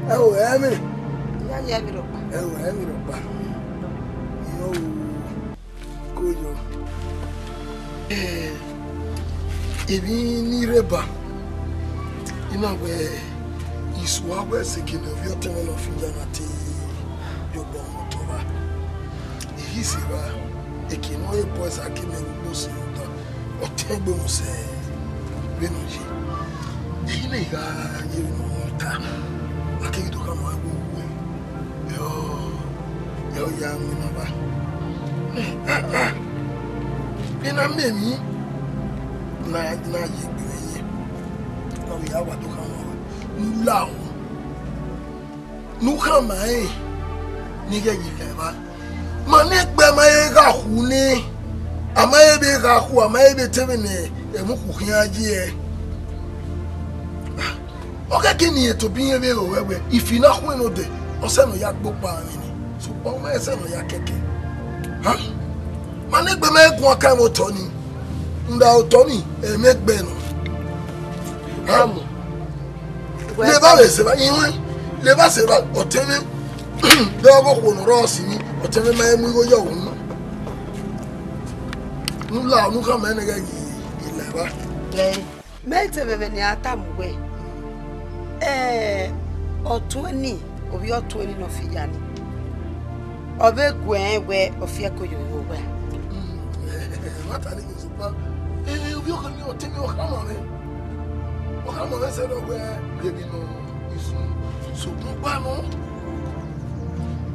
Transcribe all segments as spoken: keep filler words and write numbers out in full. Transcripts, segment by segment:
Ẹ o, ẹ mwẹ. Iya, iya, ẹmwẹ rhọkpa. Ẹ o, ẹmwẹ rhọkpa. Iyo, koyo. Eh, emwi ni rre ba, I na wẹ, I suẹn wẹ sẹ ekene ovbi ọtẹn mwẹ nọ fi ya na te ye obọ mwẹ otọ ra. I ghi sẹ evba, eke ne ọ re boys a ke mẹ vbe ugbo sẹ rhunmwuda, ọ tẹn egbe mwẹ sẹ vbene ọ ye. Ehe ne I gha ye vbene ọ ta, a keghi do khama ẹre wẹẹ, ẹ ọ, ẹ ọ ya winna evba. I na miẹn emwi na, na ye egbe mwẹ ye, na vbe ya wa do khama ruẹ, ne u la ru, ne u khama rẹn ne I ghẹ ghi la evba. Ma ne egbe ma he gha khu nẹ, a ma he vbe gha khu, a ma he vbe te vbe ne ẹmwẹ ukhu khian ye ẹe. Ọ khẹke ne irẹn tobọ irẹn vbe ro wẹ wẹ ifi na khuẹn ne odẹ, ọ sẹ ne ọ ya gbe okpa mwẹ ni, sokpan ọ ma sẹ ne ọ ya kẹkẹ. Ha? Ma ne egbe ma he guan kan vbe otọ ni, rhunmwuda otọ ni, ẹmwẹ egbe nọ. Ha? Leva vbe sẹ evba, iruẹn, leva sẹ evba, ọtẹn mwẹ, de ọghe okhuo ne ọ rrọọ si ni, ọtẹn mwẹ ma he mu igho yọ unu. Ne u la, ne u khama ẹre ne ghẹ ghi la evba. Ẹ, mẹ te vbe ẹmwẹ ne a tama uwẹ, ẹ, ọtuẹn ni, ovbi ọtuẹn ni ne ọ fi ya ni, ọ vbe guẹ rẹn wẹ ọ fi ẹko ye owa. Ẹmwata ni, sokpan, eh, ovbi ọkhan ni, ọtẹn mwẹ, ọ khama mwẹ. Ọ khama mwẹ sẹ rọ wẹ, ghẹ emwi nọ, I sunu, sokpan ọkpa nọ.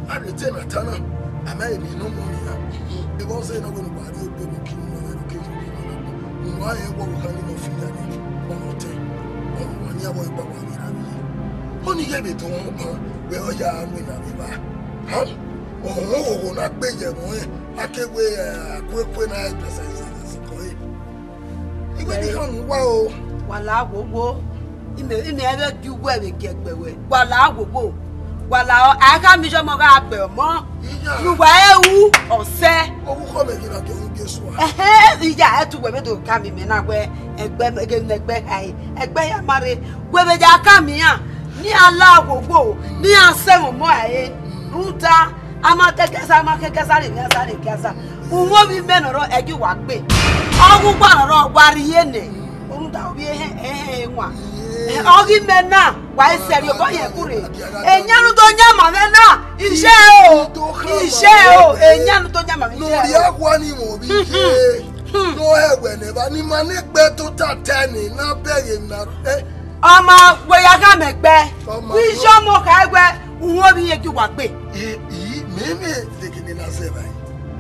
A rhie te ne a ta na, a ma emwi ne ọ mọ nian. Ebe ọ zẹ na wẹ ne uwa rhie egbe ne uki unu mwẹ, ne uki unu mwẹ. Uwa rẹn wẹ ọvbokhan ni ne ọ fi ya ni, ọ nọ otẹn, ọ nọ ọmwa ni, a wẹ ọkpa wa vbe ra vbe ye. Ọni ghẹ vbe do ọmọ ọkpa, wẹ ọ ya ru ena vbe evba. Ha? Ọmọ oghogho na gbe ye ẹmwẹ ọnrẹn, a ke wẹ, eh, akuekue na exercise, exercise kọ re. Iwẹ ni khama uwa o. Wa la wowo. Imẹ, imẹ ẹghẹ gie uwẹ vbe gie ẹgbẹ wẹ. Wa la wowo. Wa la, a i khama iye ọmọ gha gbe ọmọ. Iya. Ne uwa ru ọsẹ. Ọvbokhan mẹ ghi na gie unu Jesu a. Ẹhẹn, iya, ẹ tu wẹ vbe do khama imẹ na wẹ ẹgbẹ, ẹgbẹ, ẹgbẹ ya ma rre. Wẹ vbe ya khama iran. Ne iran la wowo. Ne iran sẹ ẹmwẹ ọmọ ẹre. Rhunmwuda, a ma kẹkẹ sa, a ma kẹkẹ sa, rhie emwi a sa, rhie emwi a sa. Uhunmwu ovbi mẹ ne ọ rrọọ, ẹgi uwa gbe. Ọghe uwa ne ọ rrọọ, wa rhie nẹ. Rhunmwuda ovbi ehẹn, ehẹn, ehẹn wan. Ọ ghi mẹ na, wa i sẹrriọ obọ yẹn kure. Eyan ne u do yan ma mwẹ na, iye o, iye o, eyan ne u do yan ma mwẹ, iye o. Ne ọ rhie akhua ni mwẹ ovbi iye, ne ọ hẹ wẹ ne evba, ne ima ne egbe tota tẹ ne, ne a bẹghe na, eh, Ọ ma wẹ ya gha mẹ ẹgbẹ. Ọ ma wẹ iye ọmọ kha wẹ uhunmwu ovbi irẹn gie uwa gbe. E, I, mẹ, mẹ vbe gele na zẹ evba.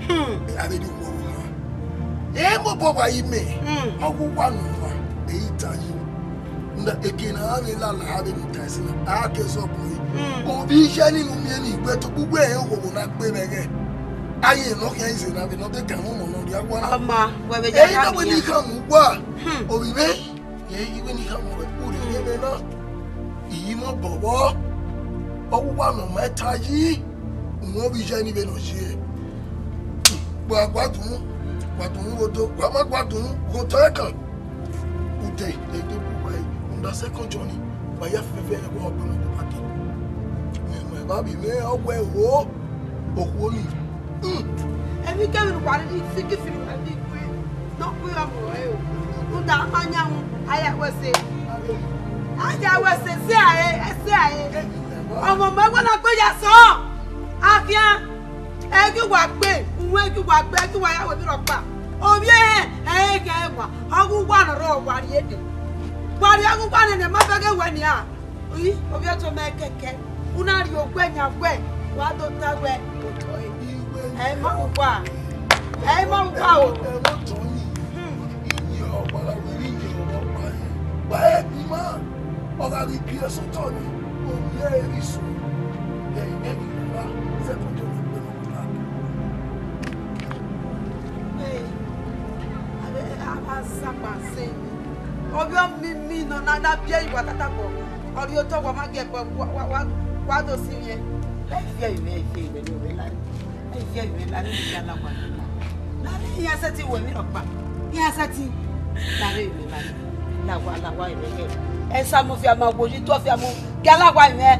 Hmm. A vbe do wo ha. E mobọ wa yi mẹ. Hmm. Ọ wu uwa ne uwa, e i ta yi. Na eke ne a vbe lala, a vbe ni ta ẹse na, a ke zọ bọ yi. Hmm. Ovbi iye ni ne u miẹn ni, wẹ tobọ uwẹ rẹn oghogho na gbe vbe ẹghẹ. A ye ne ọ khian ize na vbe ne ọ de kan ọmọ ne ọ rhie awa na. Ọ ma, wẹ vbe ya gha miẹn. E i na wẹ ne I khama uwa. Hmm. Ovbi mwẹ. Rẹn i wẹ ne I khama ruẹ, u rhie mwẹ na, I yi mwẹ obọ vbọ, ọ wu uwa ne ọ ma ta yi, uhunmwu ovbi iye ni vbene ọ ye. Wa gua dunu, gua dunu ghe otọ, wa ma gua dunu ghe otọ ẹkan. Ude, e do bu uwa ẹre, rhunmwuda second journey, wa ya fẹfẹ ẹre wa ọgbẹnọ kpakpa ke. Mẹ, mẹ, evba vbe mwẹ, ọ wẹ o. Okhuo ni. Hmm. Emwi kemwi ne uwa rhirhi fiki firi uwa ni kue, ne ọ kue ọmọ ẹre o. Rhunmwuda a ma yan wu, a ya wẹ ẹse. A ya wẹ ẹse, ẹse a re, ẹse a re. Ọmọ mẹ wẹ na gbe ya sẹ ọ. A khian, ẹ ghi uwa gbe, uhunmwu ẹ ghi uwa gbe, ẹ ghi uwa ya wẹ emwi rhọkpa. Ovbi ehẹn, ẹ i khian ẹmwa, ọ wu uwa ne ọ rrọọ, wa rhie nẹ. Wa rhie ọghe uwa nene, ma bẹghe wẹ nian. Ui, ovbi ọtẹn mẹ kẹkẹ, u na rhie ogbẹ yan wẹ, wa do ta wẹ, otọ ẹre. Ẹ i ma uwa, ẹ i ma uwa o. Ẹmwẹ otọ ni, hmm, iye ọgba, iye ọgba, gba ẹ bi ma, ọ gha ghi biẹ sẹ otọ ni, ovbi ẹre rhie iso, ẹ i ghi ra, second journey gbe nọ. Ee, a vbe, a vbe sakpa sẹ. Ovbi ọmimi nọ na, na biẹ ye uwa tatabọ. Ọ rhie otọ, wa ma gie ẹbọ, wa, wa, wa, wa do si mwẹ. Ẹ i viẹ mwẹ, ẹ i viẹ mwẹ ne ovbi la. Ẹ i viẹ mwẹ la, ne ovbi la wa. Na ne iran sẹtin wẹ emwi rhọkpa. Iran sẹtin. Na vbe mwẹ la. La wa, la wa, ẹ i viẹ. Ẹ sa mu fiamu, wo yi tuẹ fiamu. Gie a la wa mwẹ.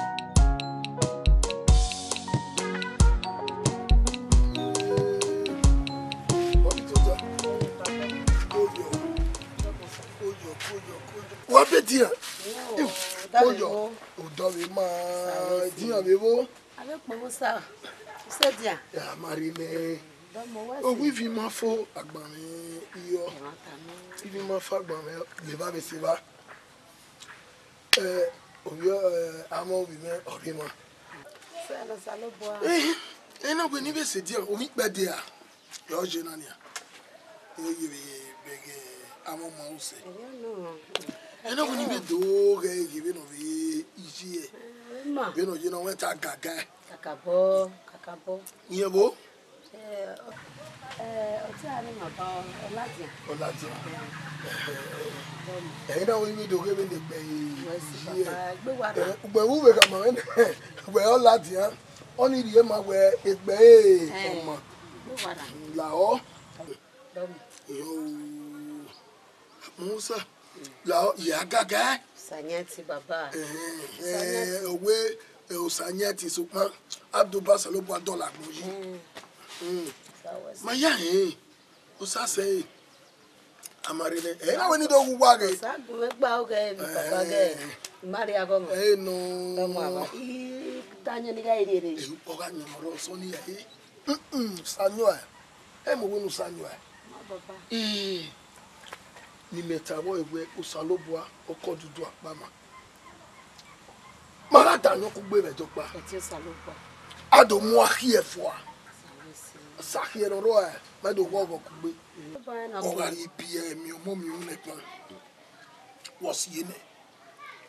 Wa be dia. Odọ vbe ma, edian vbe vbo? Avbe kpogho sa, usẹ dia. Ya ma rhie nẹ. Dọmọ wẹ Owu si. Ivi ma fo agbanmwẹ iyọ. Ivi ma fo agbanmwẹ leva vbe se evba. Eh, ovbi, eh, amọ ovbi mwẹ, ọ rre emwa. Sẹ ne Osanobua. Eh, ena wẹ ne I vbe sẹ edian, ovbi ikpẹdẹ a. Yọ je na nia. Ẹ ye vbe bẹghe amọ ma usẹ. Ẹyọ nọ. Ena wẹ ne I vbe do ghẹ ghe vbene ọ vbe iye. Eh, ma. Vbene ọ ye ne ọ wẹ ta gaga. Kakabọ, kakabọ. Iyẹn vbo? Eh, ọ, eh, ọ te a rre emwa ba ọ, ọ ladian. Ọ ladian. Eh, eh, eh. Ẹre na wẹ I vbe do ghe vbene egbe iye. Wẹ si papa, egbe wa na. Eh, ugbẹn vbe uwẹ khama mwẹ nẹ, ugbẹn ọ ladian. Ọni rhie ma wẹ egbe ẹre, eh, ọma. Egbe wa na. Lahọ. Dọmọ. Yo. Musa, la ya gaga. Sanyẹti baba. Eh, eh, Sanyẹti. Owe, eh, Osanyẹti sokpan. Abdul Basalobua dọla agbọn yi. Mm. Mm. Sawa si. Ma ya he. Osa sẹ he. Amare nẹ. Eh, na wẹ ne I do wu wa ghe. Osa gun egbe ghe, mi baba ghe. Eh. Ma rhie aghọ mọ. Eh, no. Dọmọ aba. I ta yẹn ni gha rhie rre. Eh, ọ gha yẹn ọmọ rẹ ọsọ ni ya he. Mm-mm, Sanyọ ẹ. Ẹ mọ wẹ ne Sanyọ ẹ. Ma baba. Eh. Ne imẹ tama ruẹ wẹ Osanobua, ọkọ dudu akpama. Ma gha da ayọn kugbe vbe ẹdẹ ọkpa. Ẹtin Osanobua. A do mu uwa khiẹ fua. Sa khiẹ ne ọ rrọọ, ma do ghọghọ kugbe. Ọ gha rhie ibiẹ, miẹn ọmọ miẹn unu ẹkpan. Wọ si ye nẹ.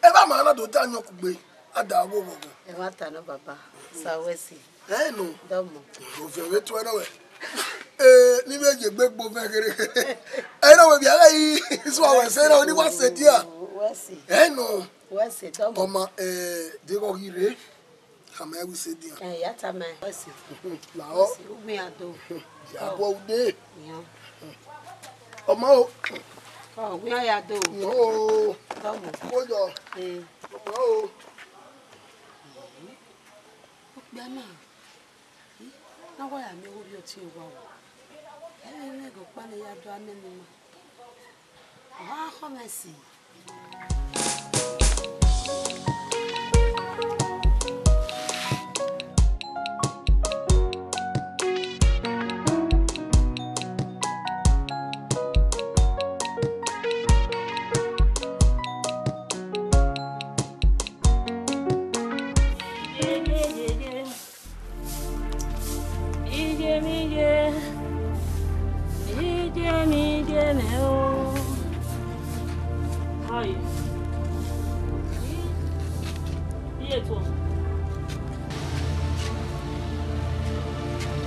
Evba ma na do da ayọn kugbe, a da ghọghọ. Ẹmwata nọ baba, sa wẹ si. Ẹ nọ. Dọmọ. Ovẹn vbe tuẹ nọ wẹ. Ee, ne I vbe ye egbe gbe ovẹn kherhe. Ẹ nọ wẹ, bia ghe yi, so wẹ sẹ nọ, ne I wa sẹ dia. Wẹ si. Ẹ nọ. Wẹ si, dọmọ. Ọma, eh, deghẹ ọ ghi rre, khama ẹre wẹ sẹ dia. Eh, ya tama ẹre. Wẹ si. Lahọ. Wẹ si, u gbe iran do. Ya bọ ude. Iran. Ọma o. Ọ, wẹ iran ya do. Iran o. Dọmọ. Kojọ. Eh. Ọma o. Okpia na, na wa ya miẹn orhiọn tie owa o. Ẹ i re ẹghẹ ọkpa ne ya do amẹ ne ima. Ọ gha khọ mwẹ ẹse. Iye, iye, iye. Iye mi ye, iye mi ye nẹ o. Hi. Iye tuọ.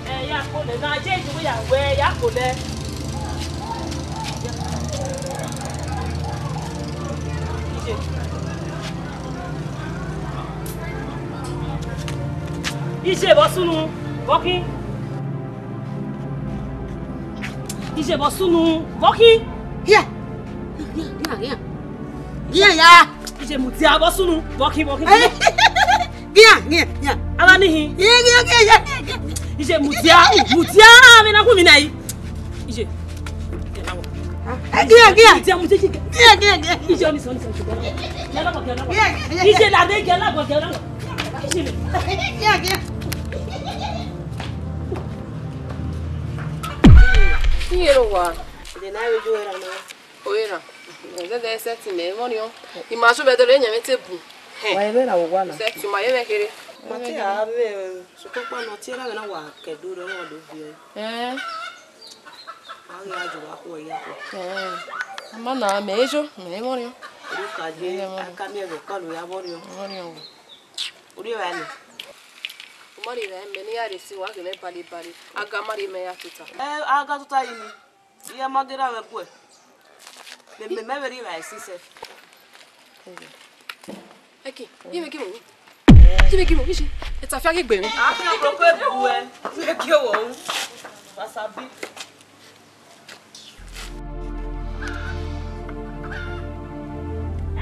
Ẹ ya kpolẹ, na je ju ya wẹ ya kpolẹ. Iye vbe ọ sunu, vbe ọ khin? Iye vbe ọ sunu, vbe ọ khin? Hiẹ! Hiẹ, hiẹ, hiẹ. Hiẹ ya! Iye mudia vbe ọ sunu, vbe ọ khin, vbe ọ khin? Hiẹ, hiẹ, hiẹ. Ava ni hin. Hiẹ, hiẹ, hiẹ, hiẹ, hiẹ. Iye mudia, mudia, avbe na gu mi na yi. Iye. Ẹ, gia, gia. Iye, iye, iye. Gia, gia, gia. Iye, ọni sẹ, ọni sẹ, ọni sẹ. Gia lọghọ, gia lọghọ. Gia, gia, gia. Iye, lade, gia lọghọ, gia lọghọ. Iye. Gia, gia. Iye ro wa. Ode na re ju era na. O era. Ẹzẹdẹ sẹtin mẹ, mọ niọn. I ma sẹ vbe ẹdẹ re, yẹn vbe te bun. Wa ye vbe na wo wa na. Sẹtin, ma ye vbe kherhe. Ma te a vbe, sokpan ọkpa nọ, tie ra vbe na wa kẹ do rẹ, wa do viẹ. Ẹn. A ghi a jọ wa khuẹ ya khuẹ. Ẹn. A ma na mẹ ejo, mẹ i vbọriọn. Ru ka je, a ka miẹn vbe ọkpa lo ya vbọriọn. Vbọriọn o. Orhiọn evbare nẹ. U ma rhie evbare mẹ ne I ya rhie sin, wa ghe mwẹ balebale. A ga ma rhie mẹ ya tota. Ẹ, a ga tota yi ni. Iye ma ghe ra vbe ẹguẹ. Mẹ, mẹ, mẹ vbe rhie evbare sisẹ. Ẹki, ye mẹ gie mu. Ye mẹ gie mu, ishi. Eta fia ghi gbe mwẹ. A fia bro ko bu ẹ. Mẹ gie wo. Wa sabi.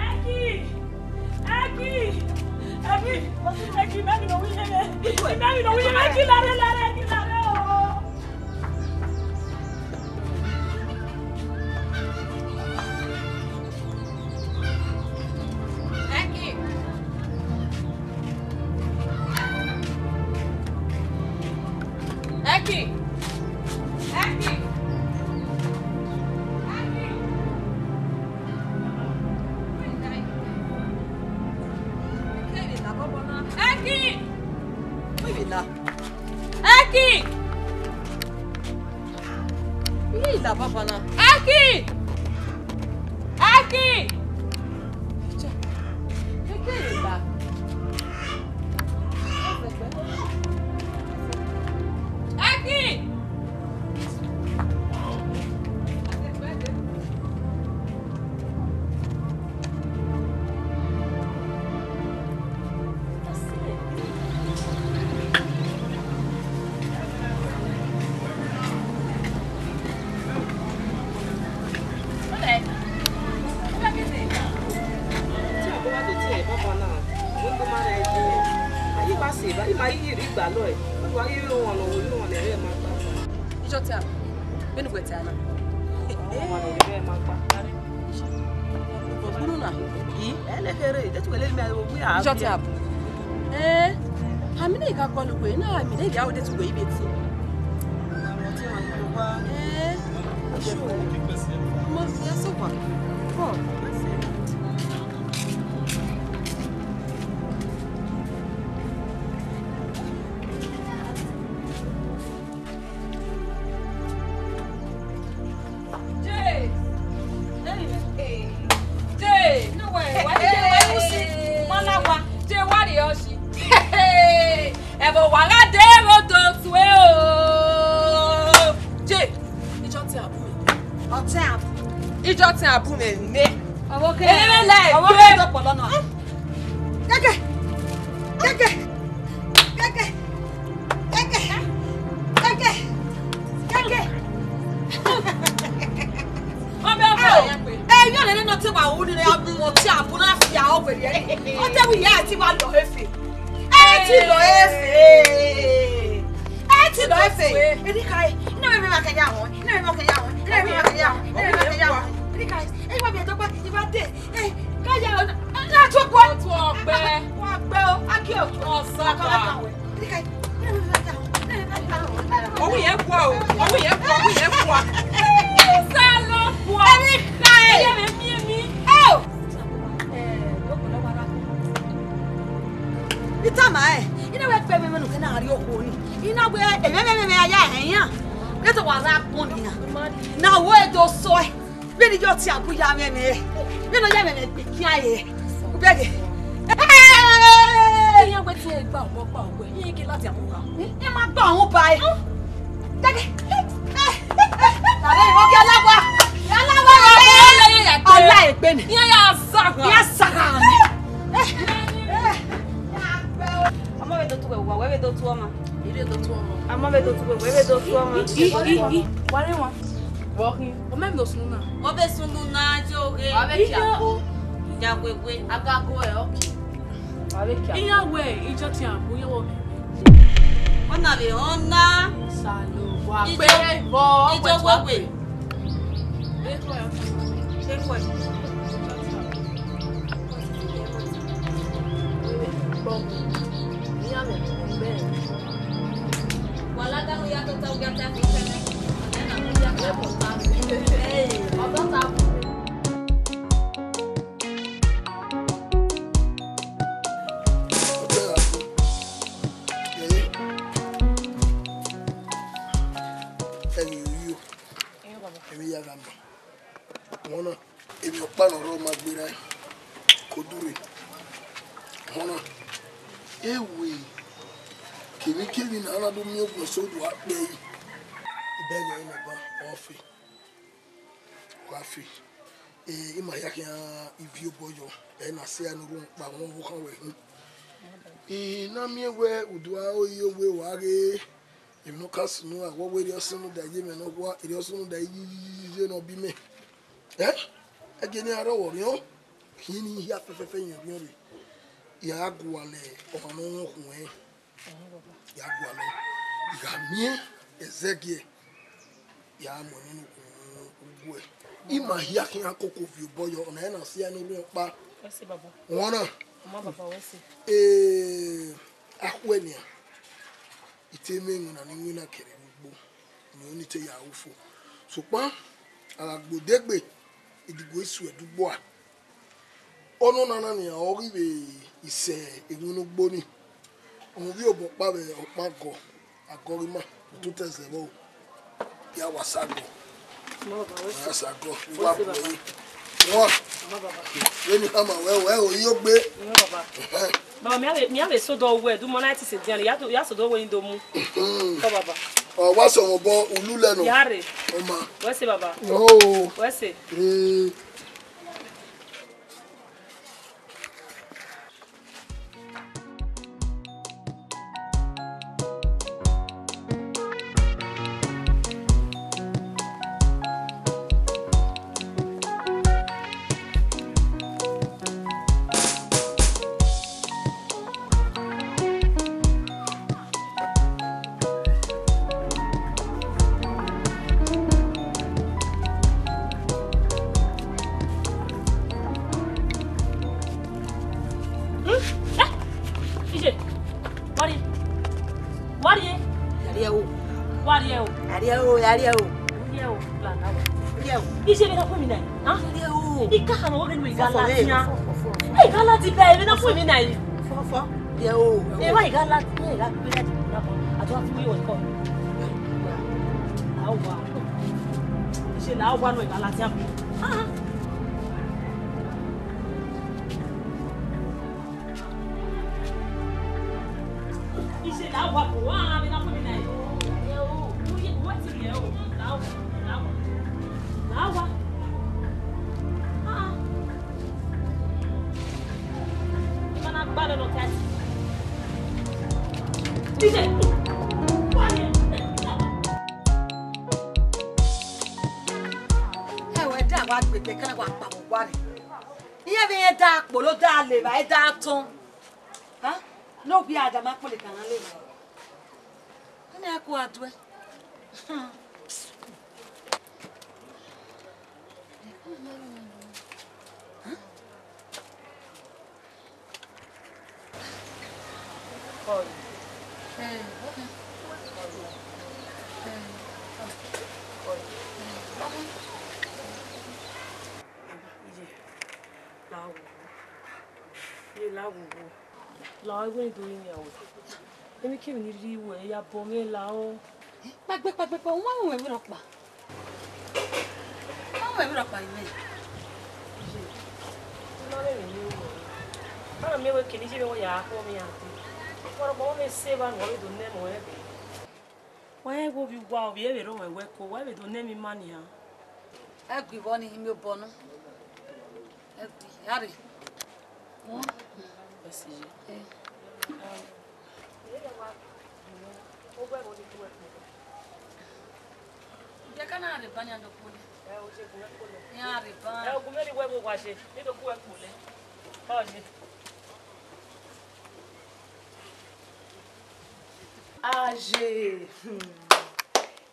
Ẹki! Ẹki! Ẹki! Ẹki, mẹ mi nọ wi yẹn. Mẹ mi nọ wi yẹn. Ẹki, lare, lare, Ẹki, lare o. Ẹki! Ẹki! Ẹki! Ẹki! Ẹki! Ẹki! Ih, la baba na. Ẹki! Ẹki! Ẹki! Ẹki! Ijọtian, vbene uwẹ ta na. Ọmọ ne ẹ ma gba. Ọgbunu na, i, ẹ lẹ kherhe, de tu wẹ lele mẹ, ovbi a. Ijọtian abu. Ẹ, a mi ne I gha kọlu wẹ, na a mi ne I gha ode tu wẹ ibe ti. Ẹ, sure. Ọmọ, ya sẹ owa. Bọ. Jay! Hey! Jay! No way! Wa ni Jay wa ni si? Ma la wa. Jay wa ri ọ si. Hey! Ẹvbo wa gha de vbe odo tue o. Jay! Ijọtian abu mẹ. Ọtian abu. Ijọtian abu mẹ nẹ. Ọvbokhan. Ere la. Ọvbokhan egbe. Dọkpọlọ nọ. Kẹkẹ. Kẹkẹ. Kẹkẹ. Kẹkẹ. Kẹkẹ. Kẹkẹ. Ọbẹ ọbẹ. Ẹ, ẹ, yọ nene nọ te wa wu ni, ne a bu ọtian abu na fia ọ wẹ rẹ. Ọ te wi ya ti wa lọ efe. Ẹ ti lọ efe. Ẹ ti lọ efe. Edi kai. Ina me me ma kẹya wọn. Ina me ma kẹya wọn. Ina me ma kẹya wọn. Ina me ma kẹya wọn. Edi kai. Ẹ wa mi to pa. Iwa de. Ẹ, kẹya wọn. Na to gbo. To ọgbẹ. Wa gbe o. Aki o. Ọsa. Aka wa ka wẹ. Edi kai. Ọwọ yẹn kua o, ọwọ yẹn kua, ọwọ yẹn kua. Salo kua. Edi kai. Ẹ yẹ mi mi mi. O. I tama ẹn, I na wẹ kpẹ mwẹ mwẹ ne u kẹ na rrie okhuo ni. I na wẹ emwẹ mwẹ mwẹ a ya hẹ iran. Ne te wa ra gbọn nian. Na wo e do sọ ẹ. Vbene iyọtian abu ya mwẹ mwẹ. Vbene ọ ya mwẹ mwẹ gbe ikian ye. U bẹghe. Iran wẹ te gba ọmọ gba ọwẹ. Iran ke ladian mu gha. Ẹ ma gba ọmọ ba ẹ. Dẹgẹ. Tàbí ìwọ kí aláwa. Aláwa. Ọlá ẹgbẹ́ ni. Iran ya zagha. Iran zagha ni. Ọmọ vbe do tu wẹ, wẹ vbe do tu ọmọ. Ọmọ vbe do tu wẹ, wẹ vbe do tu ọmọ. I, i, i, wa rre wan. Vbọ khin? Ọ mẹ vbe do sunu na. Ọ vbe sunu na, je oghe. Wa vbe kia go. Ja wewe. Agago ẹ, okay. Wa vbe kia. Iran wẹ, ijọtian abu, iran wẹ. Ọ na vbe họn na. Salo, wa gbe vbọ, ijọ wewe. Ẹmwẹ ya gha ma. Wọn na, emwi ọkpa ne ọ rrọọ ma gberra, ko dure. Wọn na, Ewe, kevbe kevbe ne a na do miẹn ogun ẹse odua kpẹre, ibẹghe ẹre nọ ban, ọ fe, ọ gha fe. Eh, ima hia khian ivie obọ yọ, ẹ na sẹ ne orhu kpa wọn vbe okhan wẹ hin. I na miẹn wẹ udu aro ye owe wa ghe, emwi ne ọ ka sunu a, wẹ wẹ erriọ sunu da ye mẹ ne ọ wa, erriọ sunu da ye, ye, ye, ye ne ọ bi mẹ. Eh? Ẹgie ne a rrọọ vbe orhiọn, khian ne I hia fẹfẹfẹ yan orhiọn rre. I gha gualọ ọmwa ne ọ mwẹ okhuo ẹnrẹn. I gha gualọ, I gha miẹn ẹzẹgiẹ, I gha mu ẹmwẹ ne okhuo uguẹ. Ima hia khian koko viọ obọ yọ, ọna ẹre na sẹ ne orhiọn kpa. Wẹ sẹ, baba. Wọn na. Ọ ma, baba, wẹ sẹ. Ee, akhuẹ nian, I te mwẹ iwinna ne I winna kẹre vbe ugbo, ne I te ya ru fo. Sokpan, a gha gbe odegbe, Idigbo i suẹ dugbo a. Ọnọna na nian, ọ ghi vbe isẹ iwinna ugbo ni. Ọmọ ovbi obọ ọkpa vbe ọkpa gọ, agọ ghi ma, ototọ ẹzẹ vbọ, ya wa sa gọ. Ọ ma, baba, wẹ sẹ. Wa sa gọ, wẹ sẹ, baba. Wọn. Ọ ma, baba. Vbene I khama wẹ, wẹ o, I yo gbe. Ọ ma, baba. Ẹhẹn. Baba, mẹ a vbe, mẹ a vbe sodọ wẹ, du mọ na ti sẹ dian, ya do, ya sodọ wẹ ni do mu. Mhm. Kọ, baba. Ọ wa sẹ mwẹ obọ, ulu lẹ nọ. Ya rre. Ọ ma. Wẹ sẹ, baba. Yo. Wẹ sẹ. Ee. Hmm? Eh? Ije, wa rrie. Wa rrie. Wa rrie o. Wa rrie o. Wa rrie o, wa rrie o. Wa rrie o. Wa rrie o. Ije, vbene a khu emwi na yi, ah? Wa rrie o. I ka khama wẹ ghe ne I gha ladian. Fọ, fọ, fọ, fọ, fọ. I gha ladian, vbene a khu emwi na yi. Fọ, fọ. Rrie o. Evba I gha ladian, I gha gbe ladian na. A do a tu ye wẹ kọ. La owa. Ije, la owa ne I gha ladian. Ah. Ije, la owa, bro. Ah, vbene a khu emwi na yi. Uye, uwe ti rrie o. La owa, la owa. La owa. Ah, ah. Ima na gba lọ nọ tight. Ije. Ẹwẹ, da wa gbe egbe, ka wa kpa vbe owa rre. Iran vbe rẹn da kpolo, da levba, da tọn. Ha? Ne ọ gbe a da ma kpolo ka na levba. Ọna ku a duẹ. Iye, la wo. Iye, la wo. La wo, do yin ya wo. Emwi kemwi ne I rhie ruẹ ya bọ mwẹ la o. Kpaegbe, kpaegbe, kpaegbe, u ma ru ẹmwẹ vberriọ ọkpa. U ma ru ẹmwẹ vberriọ ọkpa ivẹ. Iye, u ma rẹn emwi ne I ru ruẹ. A miẹn wẹ kene iye mwẹ ya khuọnmwi iran dee. Wa rhọkpa, ọ vbe sẹ evba ne uwa vbe do nẹ ẹmwẹ ruẹ ẹbe. Wa rẹn wẹ ovbi uwa, ovbi ẹvbo erha ruẹ wẹ ko, wa vbe do nẹ emwi ima nian. Ẹgui vbọ ne I miẹn obọ nọ? Ẹgui, a rre. Ẹse ye. Eh. Iran rre ban, iran do kpolo. Ẹ, o je gu mwẹ kpolo. Iran rre ban. Ẹ, gu mwẹ rri wẹ vbe owa je, ne I do gu uwẹ kpolo. Ọ ye. Aye, hmm.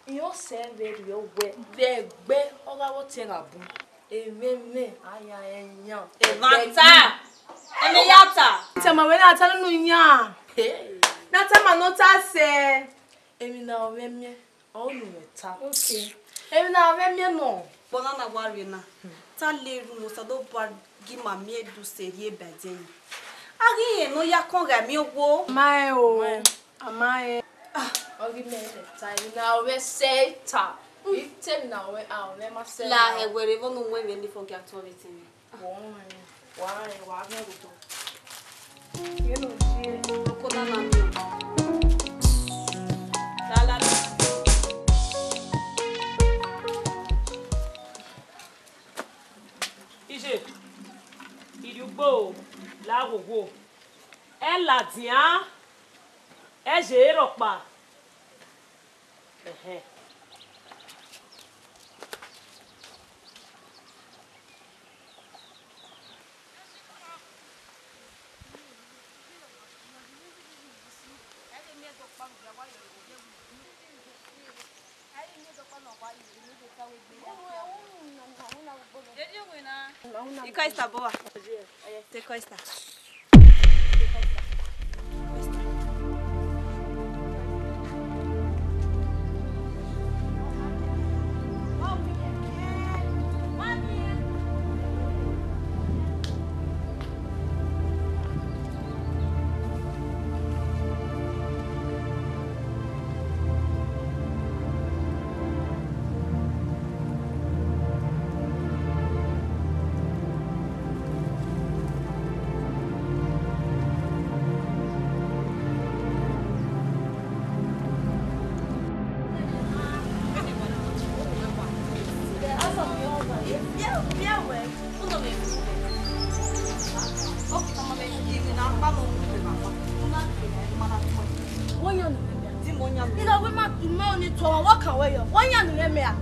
Iran sẹ vbe rriọ wẹ, vbe ẹgbẹ ọ gha vbe ọtẹn gha bun. Emwẹ mwẹ, a ya ẹre yan. Evba ta. Ẹmwẹ ya ta. Te ma wẹ na ta nunu yan. Hey. Na ta ma nọ ta sẹ. Emwi na ọ mwẹ miẹn, ọ unu mwẹ ta. Okay. Emwi na ọ mwẹ miẹn nọ. Kpọna na wa rre na. Ta le ru mo sa do ba gi ma miẹn du sẹ rhie ba ẹdẹ yi. A ghi rẹn ne ọ ya kọn gha miẹn owo. Ma rẹn o. Ma rẹn. A ma rẹn. Ah, ọ ghi mẹ lẹ ta emwi na ọ mwẹ sẹ ta. I te emwi na ọ mwẹ, a ọ mwẹ ma sẹ. La ẹwẹrẹ vbọ ne u wẹ vbe ni fo gia tuọn vbe te mwẹ. Wa rẹn, wa rẹn, wa ghian ghodo. Ye no die. Ẹ ladian, ẹ ye rhọkpa. Ẹhẹn. Ikọ Esther bọ wa. Te ikọ Esther. Wẹ yan unu mwẹ mẹ a? Di mẹ ọ yan unu mwẹ mẹ a? Ina wẹ ma tu mẹ ọni tuẹ, wẹ kan wẹ yọ. Wẹ yan unu mwẹ mẹ a?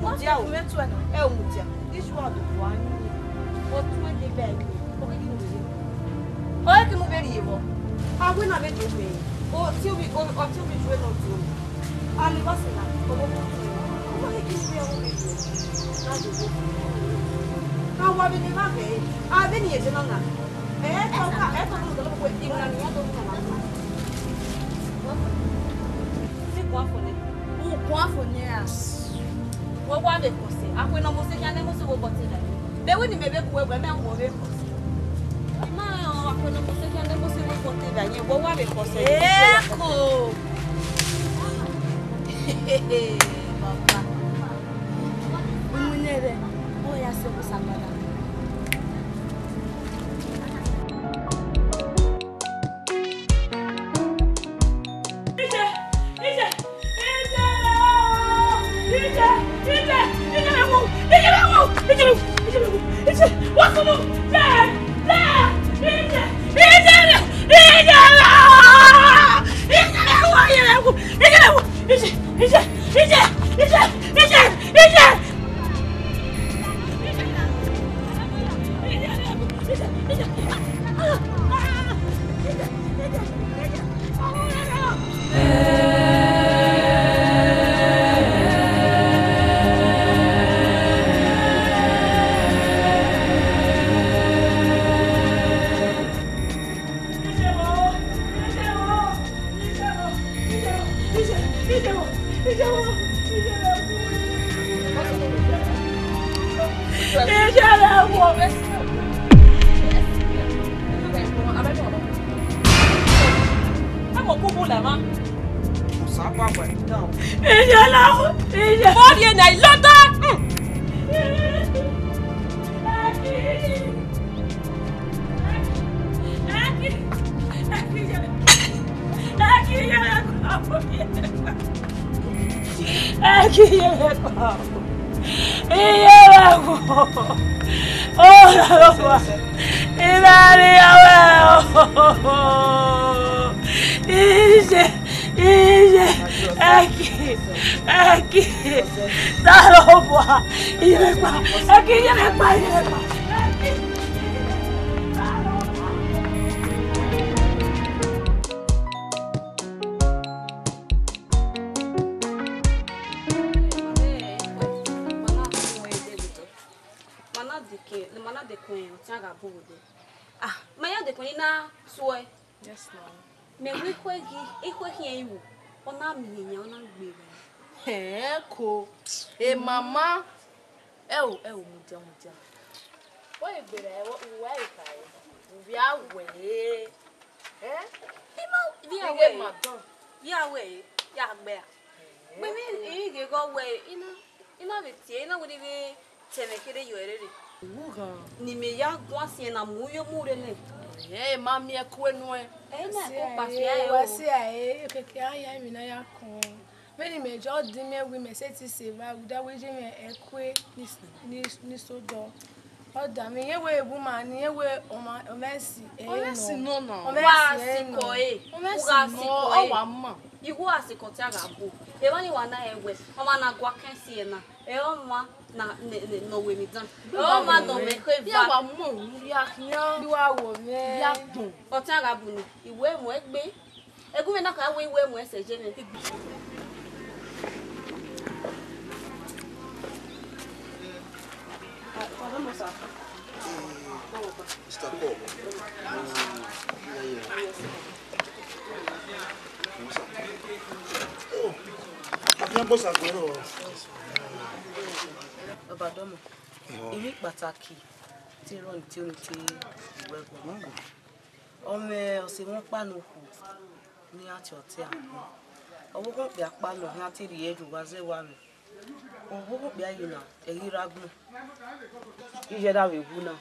Mudia o. Wẹ tuẹ na. Ẹ o mudia. Isu a do bua ni. Wẹ tuẹ de bẹ ni. Ọ ghi ghi unu mwẹ. Ọ ghi ghi unu mwẹ rhie vbọ. A wẹ na vbe do mẹ. O ti omi, o ti omi ju ẹre nọ do. Ani vbọ sẹ na, ọ vbe mu. Ọ ma he ghi unu mwẹ ọni do. Na do do. Ka wa vbe ne evba vbe. A vbe ne irẹn zẹ na na. Ẹ tọ ka, ẹ tọ ka, ẹ tọ ka, ẹ tọ ka. Uguan afọ nẹ. Uguan afọ nẹ ra? Wẹ wa vbe kọsẹ, akhue ne ọ mose khian ne Mosi wẹ obọ te da. De wẹ ne imẹ vbe ku wẹ, wẹ mẹ wọ vbe kọsẹ. I ma rẹn ọ, akhue ne ọ mose khian ne Mosi wẹ obọ te da, yẹn wẹ wa vbe kọsẹ. Eko. Baba. Uwinna ẹre, ọ ya sẹ Osa gbada. Ẹ kí iye rẹ kọ. Iye rẹ kọ. Ó lọ wá. Iye rẹ kọ. Iye, iye, ẹ kí, ẹ kí. Ta ló wá? Iye rẹ pa. Ẹ kí iye rẹ pa, iye rẹ pa. Ẹ kí. Ma na dekun, ma na dekun ọtian gha bu vbe odẹ. Ah, ma ya dekun ni na suẹ. Yes, ma'am. Mẹ wẹ ikhue ghi, ikhue khian iwu, ọ na miẹn yan, ọ na gbe vbe. Eko, e mama, ẹ o, ẹ o, mudia, mudia. Wẹ gbe ra, wẹ, wẹ ka e, u via wẹ e. Eh? I ma via wẹ e. Madam. Via wẹ e, ya gbe a. Gbe mi, i ghe gọ wẹ e, i na, i na vbe tie, i na wẹ ni vbe tẹ mwẹ kere yọ ẹre rre. Uwu ghan. Ne imẹ ya guan siẹn na mu yo mu rre nẹ. Ẹ ma miẹn ẹko nuẹn. Ẹ na ẹko kpafia ẹre o. Wa si a e, keke a ya emwi na ya kọn. Vbene imẹ jọ dinmwẹ wẹ imẹ sẹtin sẹ evba, rhunmwuda wẹ ye mwẹ ẹko ni, ni, ni so dọ. Ọ da mẹ, irẹn wẹ ebu ma ni, irẹn wẹ ọmwa, ọmwa ẹsi ẹre nọ. Ọmwa ẹsi nọ na. Ọmwa ẹsi ẹre nọ. Sikọ ẹre. Ọmwa ẹsi nọ, ọ wa ma. Igho a sikọ ọtian gha bu. Emwa ni wa na rẹn wẹ, ọmwa ne a gua kẹn si ẹre na, ẹ ọmwa ne, ne, ne ọ wẹ emwi dan. Ẹ ọmwa ne ọ mwẹ ekhọe eva. Iran wa mu ọhun rhia khian. Iran wa wo mwẹ. Iran gbọn. Ọtian gha bu ni, I wẹ mu egbe. Ẹgu mwẹ na kha wẹ I wẹ mu ẹsẹ ye mwẹ. Mister Paul. Mm, yeah, yeah. Yes, sir. Oh, I can't boss as well. Baba Domo, emwi kpataki te rọ ni te oni te wẹ ẹguae. Ọ mwẹ ọse mwẹ ọkpa ne okhuo ne iran tie ọtẹn agbọn. Ọvbokhan okpia ọkpa nọ, iran te rhie ye uwa zẹ wa mwẹ. Ọvbokhan okpia yi na, ẹ ghi rre agbọn. Iye da vbe wu na.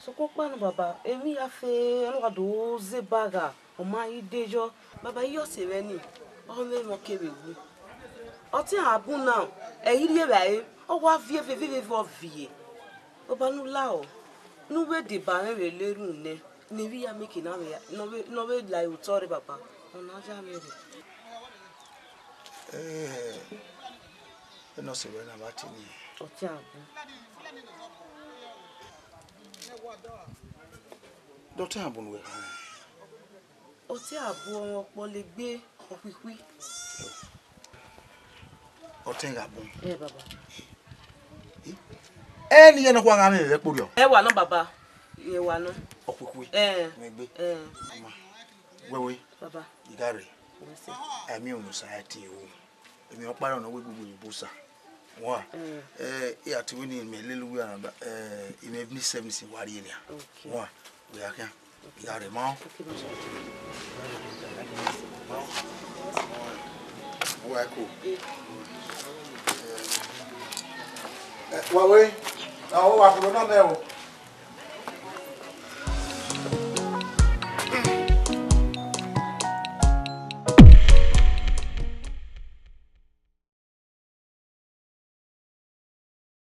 Sokpan ọkpa nọ baba, emwi ya fe, ọ na wa do zẹ ba gha, ọ ma i de yọ. Baba, iye ọse mwẹ ni, ọ mwẹ emwi ọ kevbe wu. Ọtẹn a bun na, ẹ i rhie vbe ẹre, ọ wa viẹ veve veve ọ viẹ. Baba, ne u la ọ, ne u vbe deba mwẹ vbe la erhunmwu nẹ, ne emwi ya mieke ne a vbe, ne ọ vbe, ne ọ vbe la otọ rre baba, ọna ya mwẹ rre. Eh, ene ọse ruẹ na vbe a tie nii. Ọtẹn a bun. De ọtẹn a bun ne uwẹ kha rẹn? Ọtẹn a bun ọmwa ọkpọlegbe ọkhuikhui. Ọtẹn gha bun. Ẹ baba. Ẹ ne iye nọkhua gha mwẹ vbe ẹkpo rriọ. Ẹ wa nọ baba. Ẹ wa nọ. Ọkhuikhui. Ẹ. Mwẹ egbe. Ẹ. Ọma. Wẹwẹ. Baba. I gha rre. Yes, sir. Ẹmwẹ unu sa ẹ tie ru. Emwi ọkpa rọ ne ọ wegbe ugbugbu osa. Wa. Mm. Eh, I a te wẹ ne imẹ lele uwẹ rhunmwuda, eh, imẹ evening service wa rrie nian. Okay. Wa, wẹ ya khian. I gha rre ma. Okay, baba. Wa ko. Eh, wa we. Na wa kuro na mẹ o.